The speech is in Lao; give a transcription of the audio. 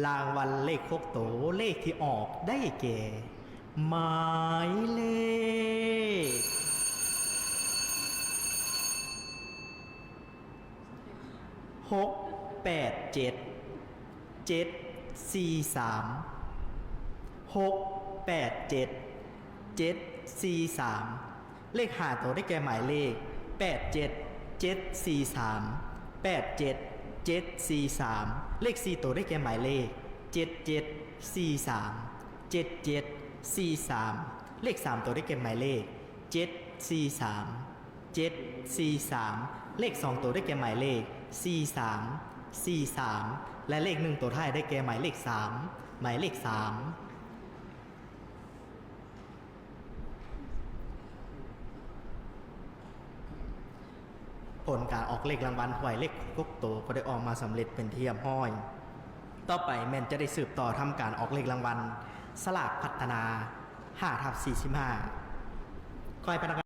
ລາງວັນເລກຫົກໂຕ ເລກທີ່ອອກໄດ້ແກ່ ໝາຍເລກ ຫົກແປດເຈັດ ເຈັດສີ່ສາມ ຫົກແປດເຈັດ ເຈັດສີ່ສາມ ເລກຫ້າໂຕໄດ້ແກ່ໝາຍເລກ ແປດເຈັດເຈັດສີ່ສາມ ແປດເຈັດເຈັດສີ່ສາມ ເລກສີ່ໂຕໄດ້ແກ່ໝາຍເລກ ເຈັດເຈັດສີ່ສາມ ເຈັດເຈັດສີ່ສາມ ເລກສາມໂຕໄດ້ແກ່ໝາຍເລກ ເຈັດສີ່ສາມ ເຈັດສີ່ສາມ ເລກສອງໂຕໄດ້ແກ່ໝາຍເລກ ສີ່ສາມ ສີ່ສາມ ແລະ ເລກໜຶ່ງໂຕທ້າຍໄດ້ແກ່ໝາຍເລກສາມ ໝາຍເລກສາມ. ຜົນການອອກເລກລາງວັນຫວຍເລກຫົກໂຕກໍໄດ້ອອກມາສຳເລັດເປັນທີ່ຮຽບຮ້ອຍ. ຕໍ່ໄປແມ່ນຈະໄດ້ສືບຕໍ່ທຳການອອກເລກລາງວັນສະຫຼາກພັດທະນາ ຫ້າທັບສີ່ສິບຫ້າ ຂໍໃຫ້ພະນັກງານ